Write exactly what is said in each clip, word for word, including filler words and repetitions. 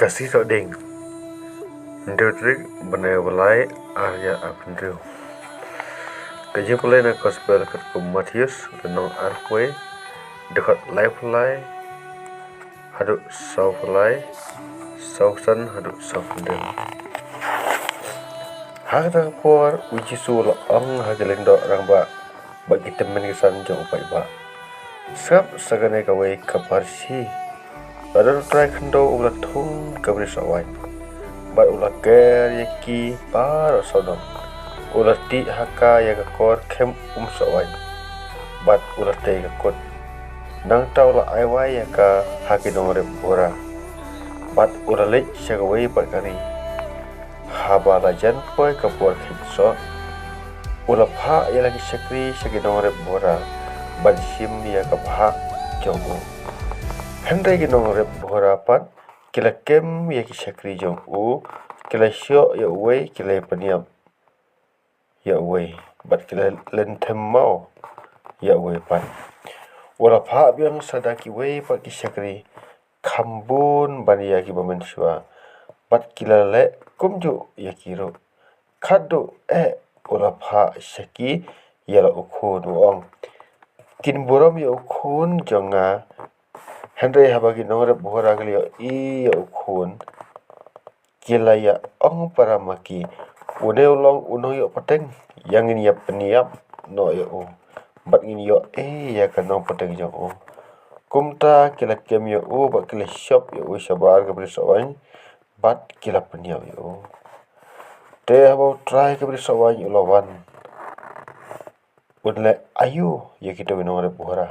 Ka Sngi Thohdieng, hynriew tarik bnai ba lai, ar hajar arphew hynriew. Ka jingpule na Gospel katkum u Mathaios, lynnong arphew, dkhot laiphew lai haduh sawphew lai, sawphew san haduh sawphew hynriew. Ha kata ka por u Jisu u la ong ha ki lyngdoh rangbah bad ki tymmen ki san jong u paidbah: Sngap sa kane kawei ka parsi. La don u trai khyndew uba la thung ka brisoh waiñ, bad u la ker ïa ki baroh sawdong. U la tih ha ka ïa ka kor khem umsoh waiñ, bad u la tei ka kut. Nangta u la ai wai ïa ka ha ki nongrep buhra, bad u la leit sha kawei pat ka ri. Haba la jan poi ka por kheit soh, u la phah ïa la ki shakri sha ki nongrep buhra ban shim ïa ka bhah jong u. Hynrei ki nongrep buhra pat ki la kem ïa ki shakri jong u, ki la shoh ïa uwei, ki la pynïap ïa uwei, bad ki la lynthem maw ïa uwei pat. U la phah biang sa da kiwei pat ki shakri kham bun ban ïa kiba mynshuwa, bad ki la leh kumjuh ïa ki ruh. Khatduh eh u la phah sha ki ïa la u khun, u ong: Kin burom ïa u khun jong nga. Hynrei haba ki nongrep buhra ki la ïohi ïa u khun, ki la ïa ong para ma ki: Une u long u nongïoh pateng, ïa ngin ïa pynïap noh ïa u, bad ngin ïoh ei ïa ka nongpateng jong u. Kumta ki la kem ïa u bad ki la shop ïa u shabar ka brisoh waiñ, bad ki la pynïap ïa u. Te haba u trai ka brisoh waiñ u la wan, un leh aïu ïa kito ki nongrep buhra?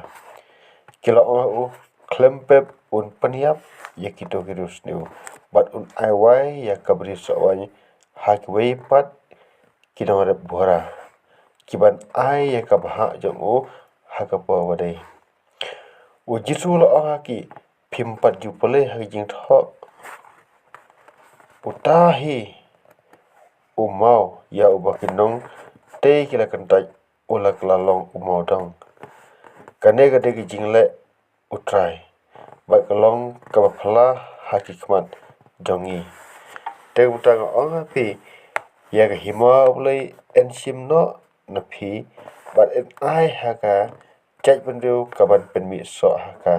Ki la ong ha u: Khlem pep un pynïap ïa kito ki riewsniew, bad un ai wai ïa ka brisoh waiñ ha kiwei pat ki nongrep buhra, kiban ai ïa ka bhah jong u ha ka por ba dei. U Jisu u la ong ha ki: Phim pat ju pule ha ki jingthoh? Uta hi u maw ïa uba ki nongtei ki la kyntait, u la kylla long u maw dong. Kane ka dei ka jingleh u Trai, bad ka long kaba phylla ha ki khmat jong ngi. Te mynta nga ong ha phi, ïa ka hima U Blei yn shim noh na phi, bad yn ai ha ka jaitbynriew kaban pynmih soh ha ka.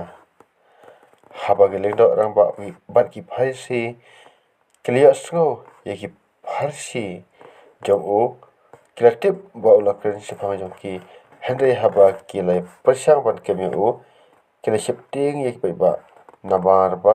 Haba ki lyngdoh rangbah bad ki Pharisi ki la ïohsngew ïa ki pharsi jong u, ki la tip ba u la kren shaphang jong ki. Hynrei haba ki la pyrshang ban kem ïa u, ki la sheptieng ïa ki paidbah, namar ba